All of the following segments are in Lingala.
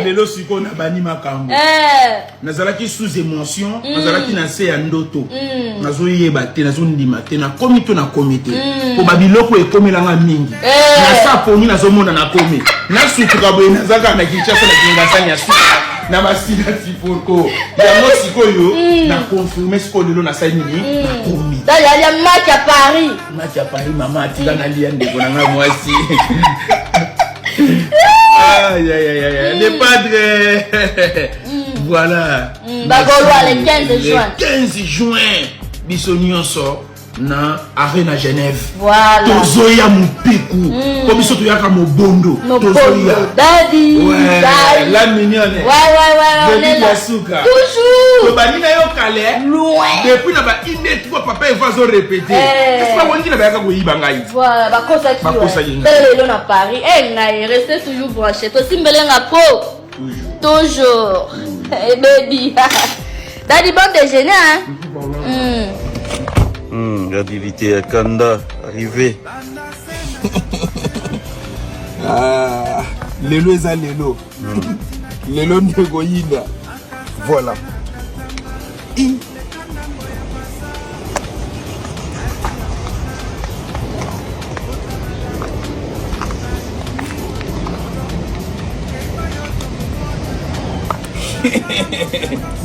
Lelo sikoyo nabandi makambo. Eh. Nazalaki sous émotion, nazalaki na se ya ndoto. Nazoyeba te, nazondima te, nakomi to nakomi te. Po ba biloko ekomelanga mingi. Eh. Na sa pongi nazomona nakomi. Nasutuka boye naza kaka na Kinshasa na Kingasani ya suka. Na masina tiporko. Yango sikoyo na confirme sikoyo lelo nasali nini? Nakomi. Dadi alia match ya Paris. Match ya Paris mama atika nalia ndeko na ngai mwasi. Aïe, aïe, aïe, aïe. Les padres. Voilà. Bagaulois, le 15 juin. Le 15 juin. Biso nyonso na Arena Genève. Voilà. Tozoya mopiku. Po biso toyaka mobondo. Mobondo. Tozoya. Daddy. Ouais, Daddy. la mignonne. Ouais, on est Baby là. Yasuka. Toujours. Tobandi na yo kale. Loin. Depuis na ba ine trois papa Eva azo répéter. Eh. Est-ce que wangi na bayaka koyiba ngai? Voilà, bakosaki yo. Bakosaki ngai. Tala lelo na Paris. Eh ngai, restez toujours branché. Tosimbelenga po. Toujours. Toujours. Eh baby. Daddy, bon déjeuner hein. Gravité ya kanda arrivé. Ah, lelo eza lelo. Lelo ndeko yinda. Voilà. I.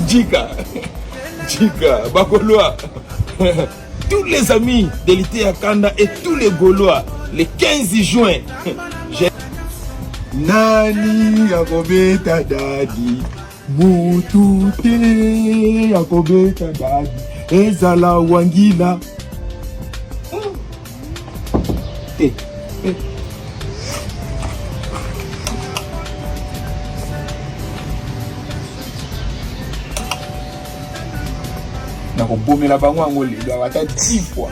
Djika, Djika, Bagaulois, tous les amis de l'Ité Kanda et tous les Gaulois, le 15 juin, j'ai... Nani akobeta dadi, mutu te akobeta dadi, ezala wangila. Te. Eh. Nakobomela bango yango lelo ata 10 fois.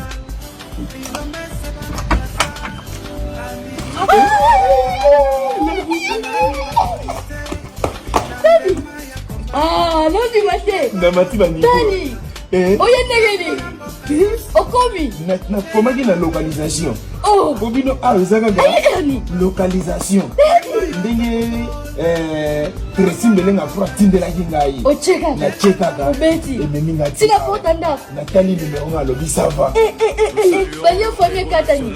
Ah, non, tu m'as fait. Namati ba niveau. Dani. Eh. Oye ndenge nini? Okomi. Nakomaki na localisation. Oh. Po bino awa eza kaka Ayani. localisation. Ndenge eh, Tracy Mbelenga Pro atindelaki ngai. Otie kaka. Natie kaka. Obeti. Ememi ngai. Tina kota ndako. Natali numero nga alobi ça va. Eh, eh, eh, eh, eh. Banyo famille ekatani.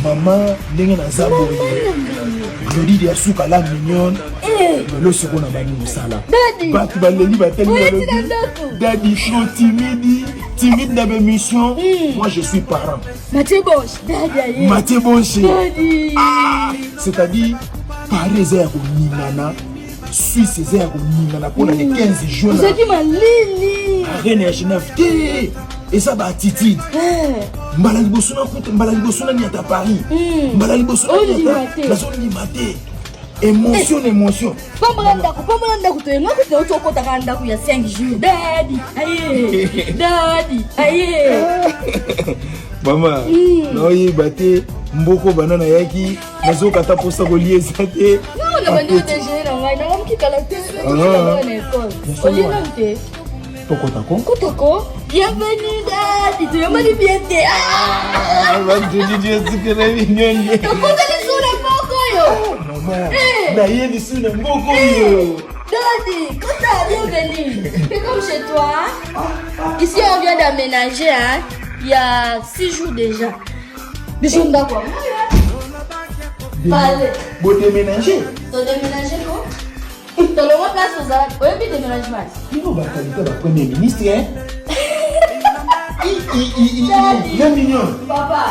Mama ndenge naza boye. Glodide ya suka la mignonne. Eh. Lelo sikoyo na bani mosala. Daddy. Bato baleli batali Oye, balobi, tina ndako. Daddy trop timide, timide na bémission. Moi je suis parent. Mathieu Bonche, Daddy aye. Mathieu Bonche. Daddy. Ah, c'est-à-dire Paris eza ya koningana, Suisse eza ya koningana mpona le 15 juin. Ozalaki malili. Arena ya Genève te eza ba attitude. Eh. Mbala liboso na kuta, mbala liboso na niata Paris. Mbala liboso na Ondima niata, te. nazondima te. Émotion na émotion. Pambola ndako, pambola ndako toyenga kuti oti okotaka ndako ya 5 jours. Daddy, aye. Daddy, aye. Mama, naoyeba te mboko bana nayaki nazokata mposa kolia eza te. Non, na bandi odéjeuner na ngai, nalamuki kala te, Ah. na école. Olie nanu te. Tokotako. Kotako, bienvenue daddy, toyambani bien te. Ah! Tokota lisusu na mboka oyo. Mama, Eh. naye lisusu na mboka oyo. Daddy, Kota, bienvenue. C'est comme chez toi. Hein? Ici, on vient d'aménager, hein? Il y a 6 jours déjà. Biso ndako. Parlez. Bodéménager. To déménager quoi? Tolongo place aux Oyebi déménagement. Bino bakalita ba premier ministre hein? Daddy. La mignonne. Papa.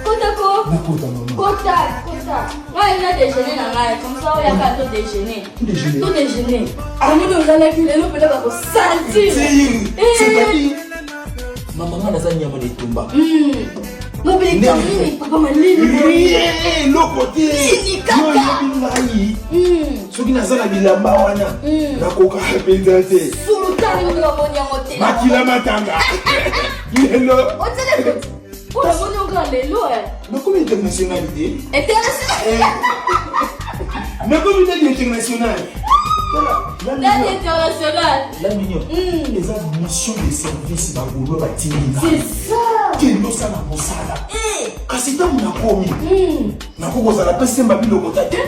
Kota ko. Nakota mama. Kota, kota. Moi, il a déjeuner na ngai. Comme ça, on a to déjeuner. Tout déjeuner. To déjeuner. Omoni ozalaki lelo mpenza bakosentir. Si, Eh. c'est-à-dire mama nga naza nyama na etumba. Mobili nini papa malili. Rien, eloko te. Nini kaka? Yo oyebi ngai. Soki naza na bilamba wana nakoka mpenza te. Sultani oyo amoni yango te. Makila matanga. Lelo Otele kuti. Oyo amoni yango kaka lelo eh. nakomi international te. International. Nakomi nani international. Tala, la Nani mignonne. international. La mignonne. Eza mission de service bagaulois batindi nga. C'est ça. Kende osala mosala. Eh. Kasi ntango nakomi hmm. nakoki kozala mpe semba bilokota te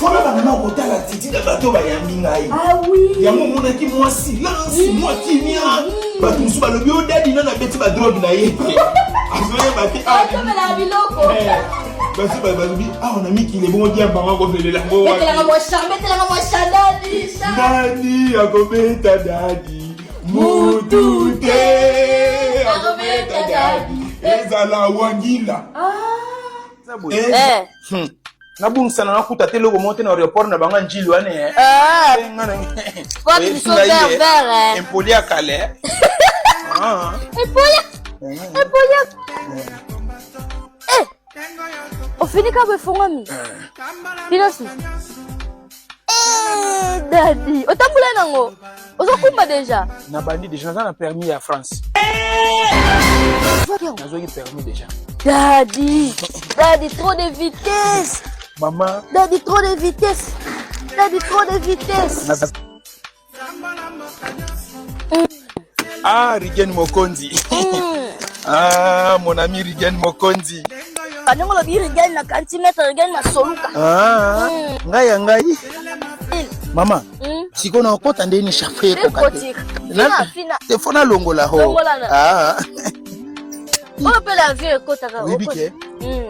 fona banda na kotala titi na bato bayambi ngai ah yango omonaki mwa silence hmm. mwa kimia hmm. bato mosusu balobi o dadi nano abeti badrogue na ye te azoyeba te ah, eh, basi balobi awa na mikili ebongo diamba ngo akomelela ngo nani akobeta dadi mutu te akobeta dadi ezala wangila ah. eh. eh. Nabungisana nakuta te eloko moko te na aéroport na bango njili wana eh. Impoli ya kale. Ofinika boye efongwami bino Eh, dadi otambola nango ozokumba deja nabandi deja naza na permis ya France nazwaki permis deja dadi dadi trop de vitesse mama dadi trop de vitesse dadi trop de vitesse. Ah, Rigen Mokonzi. Ah, mon ami Rigen Mokonzi. Bandenge olobi Rigen na kanti maître Rigen na soluka. Ah, ngai ya ngai. Mama, sikoyo nakokota ndeni chapeau ekoka te. Te fo nalongola ho. Ah. Oyo mpe la vie ekotaka. Oyebi ke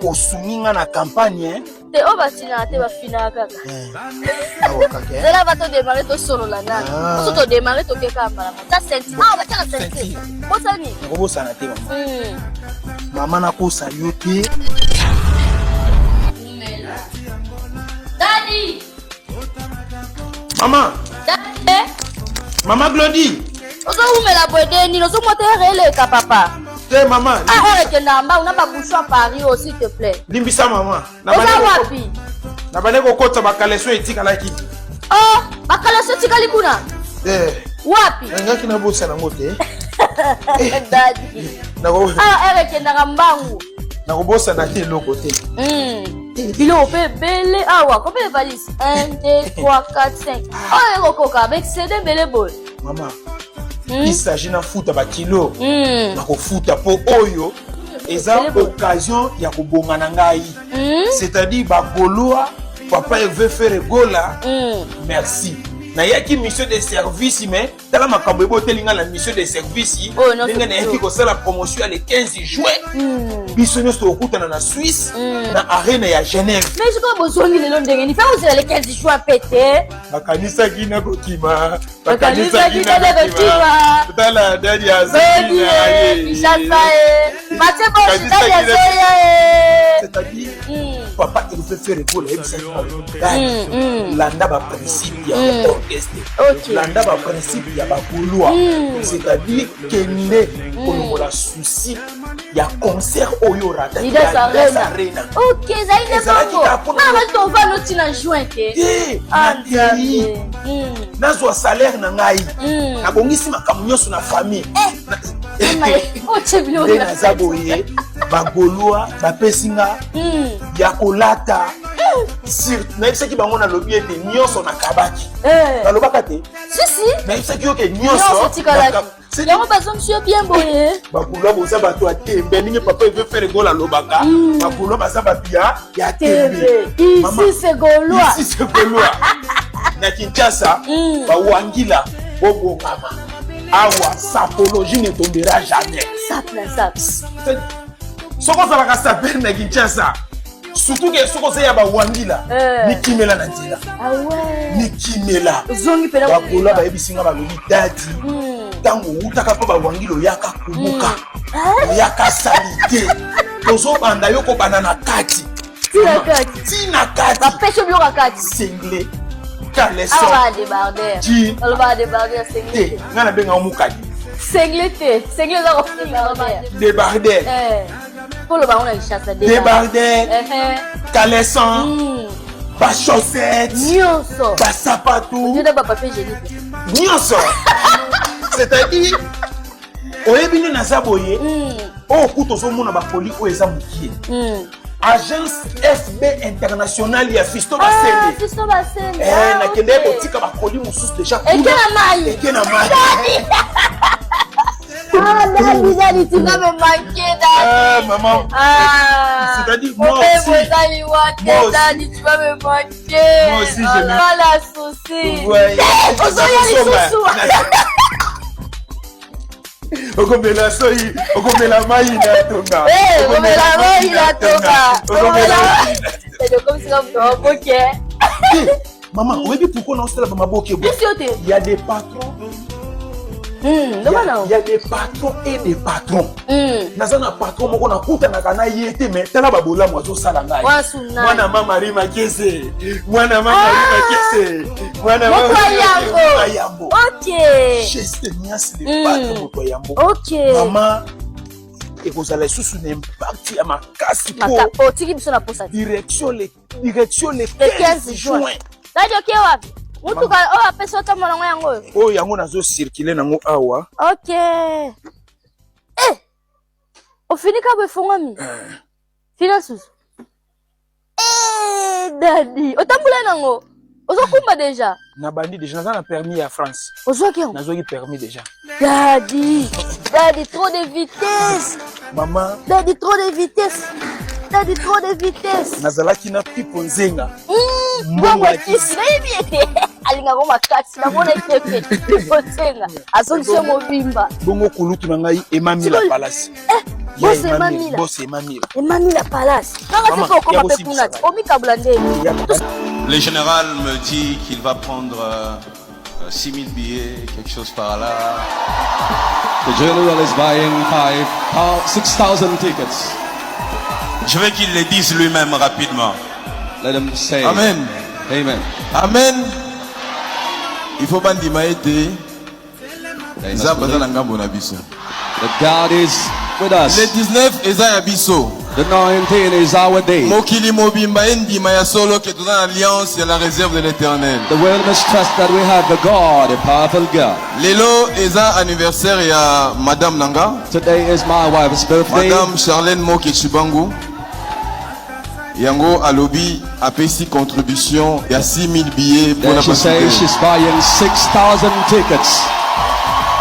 osungi nga na campagne. Te oyo batinaka te bafinaka kaka. Eh. Zela ba to démarrer tosolola nanu. Ah. Biso to démarrer tokeka mbala moko. Ta ceinture. Ah, batiaka ceinture. Bosani. Nakobosana te mama. Mama nakosa yo te. Daddy. Mama. Daddy. Mama Glody. Ozowumela boye de nini ozomwa te heure eleka papa. Te mama. Ah heure ekendaka mbangu na babouchon ya Paris oyo s'il te plaît. Limbisa mama. Oza wapi? Nabandaki kokota bakaleso etikalaki. Oh, bakaleso etikali kuna? Eh. Wapi? Nangaki nabosana yango te. Daddy. Ah, heure ekendaka mbangu. Nakobosana te eloko te. Biloko mpe ebele awa combien de valise 1 2 3 4 5 oyo ekokoka baexcede ebele boye mama. Il s'agit nafuta bakilo nakofuta mpo oyo eza occasion ya kobonga na ngai, c'est-à-dire bagoloa papa Hervé Ferre Gola. Merci, nayaki mission de service, mais tala makambo eboteli ngai na mission de service ndenge nayaki kosala promotion ya le 15 juin. Biso nyonso tokokutana na Suisse na arena ya Genève. Mais sikoyo bozongi lelo ndenge nini? Fe kozela le 15 juin mpe te. Bakanisaki nakokima. Bakanisaki nakokima. Tala dadi azali Kinshasa ye Mathieu Boshi dadi azoya ye. C'est-à-dire papa Hervé Ferre Gola ayebisaki dadi landa baprincipe ya orchestre, landa baprincipe ya bagaulois, c'est-à-dire kende kolongola souci ya concert oyo rataki Leaders Arena. Arena. Ok, ezali nde bongo. Nanga tovanda otina juin te. Te, nakei nazwa salaire na ngai, nabongisi makambo nyonso na famille. Otie biloko nde naza boye, bagaulois bapesi nga ya kolata. Nayebisaki bango, nalobi ete nyonso nakabaki, nalobaka te. Sisi. Nayebisaki yo ke nyonso tikalaki yango bazongisi yo bien boye. Bagaulois boza bato ya tembe ndenge papa Hervé Ferre Gola alobaka, bagaulois baza bato ya tembe. Ici c'est gaulois. Ici c'est gaulois. Na Kinshasa bawangila bobongama awa, sapologie ne tombera jamais. Sape na sape. Soki ozalaka sapeur na Kinshasa, surtout ke soki oza ya bawangila, mikimela na nzela, mikimela. Ozongi mpena. Bagaulois bayebisi nga, balobi dadi ntango outaka mpo bawangila oyaka kumuka, oyaka sali te, tozobanda yo kobanda na kati. Tina kati. Ntina kati. Bapesi yo biloko ya kati. Singlet, caleçon. Awa débardeur. Jean. Aloba débardeur, singlet. Te, ngai nabengaka mokadi. Singlet te, singlet eza kofinga. Débardeur. Mpo loba yango na Kinshasa. Débardeur, caleçon, bachaussette. Nyonso. Basapatu. Oda bapapier hygiénique. Nyonso. C'est-à-dire oyebi nde naza boye oyo kuta ozomona bakoli oyo eza mokie, agence FB International ya Fisto Basende. Fisto Basende. Nakendeki kotika bakoli mosusu deja. Eke na mai. Eke na mai. Ah, Daddy, Daddy, tu vas me manquer, Daddy. Ah, maman. Ah, C'est-à-dire, moi aussi. Moi aussi. Daddy, tu vas me manquer. Moi aussi, oh, je me- la souci. Ouais. Ozoya lisusu. okomela soyi okomela mai na tonga Eh, okomela mai na tonga. okomela Daddy, okomisika moto ya maboke. mama oyebi pourquoi naosala bamaboke bo Biso yo te. il y a des patrons Hmm, il y a- il y a des patrons et des patrons naza na patron moko nakutanaka na ye te mais tala babolamu azosala ngai Wasuna. mwana ma marie makese mwana ma marie makese mwana ma Moto ya Marie yambo. Moto ya yambo Ok. geste niasi le patre moto ya yambo Ok. mama ekozala lisusu na impact ya makasi po Maka, otiki biso na posa te. direction le direction le Le 15 15 juin. juin Daddy, oke wapi? Mutuka oyo apesi otambola nango yango oyo. oyo yango nazocircule nango awa Ok. Eh! Ofinika boye efongwami. Fina susu. Eh, Daddy, otambola nango. Ozokumba deja. nabandi deja naza na permis ya france Ozwaki yango. nazwaki permis deja Daddy, Daddy, trop de vitesse. mama Daddy, trop de vitesse. Daddy, trop de vitesse. nazalaki na pipo nzenga Mbongo ya kisi nayebi ete alingako makasi namona etepe osenga azongisi yo mobimba bongo kulutu na ngai emamila Sikoyo- palasi boss Emamila. bos emamila Emamila Palace nanga Mama, se mpe okoma ya mpe kosibisa kuna te ngai. omikabula ndeni Le général me dit qu'il va prendre 6000 billets, quelque chose par là. The general is buying 6,000 tickets. Je veux qu'il le dise lui-même rapidement. Let him say. Amen. Amen. Amen. Il faut bandima ete They must nzambe aza believe na ngambo na biso. that God is with us. Le 19 eza ya biso. The 19 is our day. Mokili mobimba endima ya solo ke toza na alliance ya la réserve de l'éternel. The world must trust that we have a God, a powerful God. Lelo eza anniversaire ya madame nanga, Today is my wife's birthday. Madame Charlène Moke Chibangu. Yango alobi apesi contribution ya 6000 billets Then mpona she says basudere. she's buying 6,000 tickets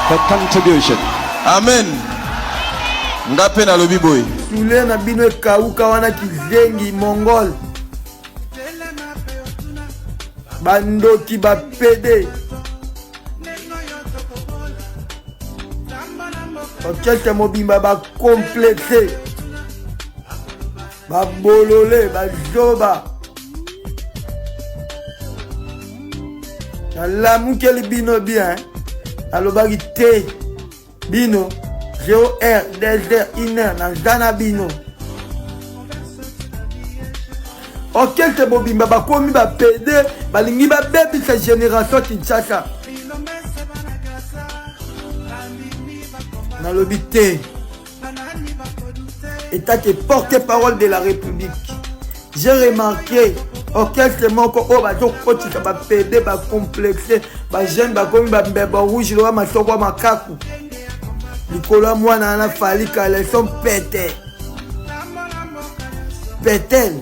for contribution. Amen. Nga mpe nalobi boye. Soule na bino ekauka wana kizengi mongol bandoki bapede orchestre mobimba bacomplexe babolole bazoba nalamukeli bino bien nalobaki te bino 0 heure 2 heures 1 heure naza na bino orchestre mobimba bakomi bapede balingi babebisa génération kinshasa nalobi te etake porte parole de la république j'ai remarqué orchestre moko oyo bazokotisa bapede bacomplexe bajeune bakomi bambeba rouge loka masoko ya makaku likolo ya mwana wana fali kaleson pete petel.